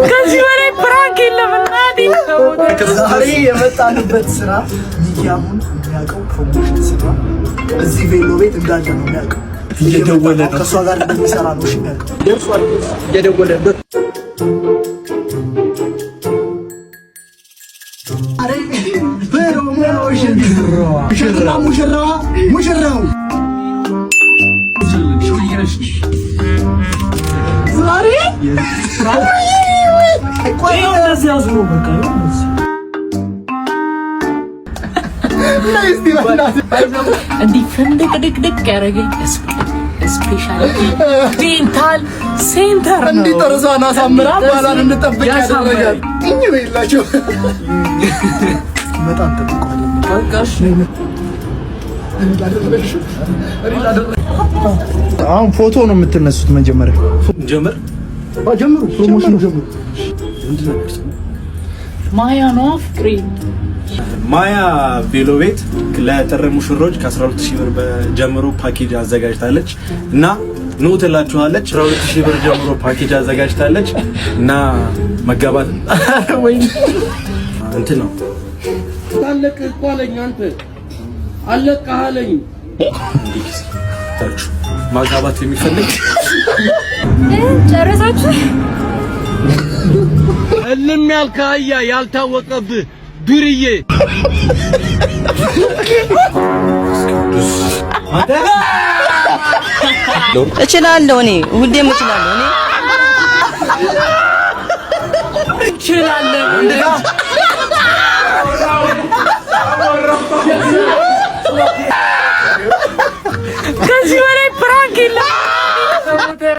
ከዚህ በላይ prank የለም። እናቴ። ዛሬ የመጣንበት ስራ ሚኪ አሁን የሚያውቀው promotion ስራ እዚህ ቬሎ ቤት እንዳለ ነው የሚያውቀው። እየደወለ ነው። ከእሷ ጋር እንደሚሰራ ነው እሺ የሚያውቀው። ደርሷል። እየደወለ Promotion ሙሽራ ሙሽራዋ ሙሽራው ዛሬ እንደዚህ አዙሮ በቃ እንዲህ ፍንድቅ ድቅድቅ ያደረገኝ Specialty Dental Center ነው። እንዲህ ጥርሷን አሳምራ ባሏን እንጠብቅ ያደረጋል። እኝ በላቸው በጣም ጠብቀዋል። አሁን ፎቶ ነው የምትነሱት። መጀመሪያ ጀምር ጀምሩ፣ promotion ኑ ጀምሩ። ማያ ነዋ ፍቅሬ። ማያ ቬሎ ቤት ለጥር ሙሽሮች ከ12 ሺህ ብር ጀምሮ ፓኬጅ አዘጋጅታለች እና ኑ ትላችኋለች። 12 ሺህ ብር ጀምሮ ፓኬጅ አዘጋጅታለች እና መጋባት ወይ እንትን ነው። ታለቅህ እኮ አለኝ። አንተ አለቅህ አለኝ። ማጋባት የሚፈልግ ጨረሳችሁ? እልም ያልክ አህያ ያልታወቀብህ ዱርዬ። እችላለሁ እኔ ሁሌም እችላለሁ እኔ። እንችላለን።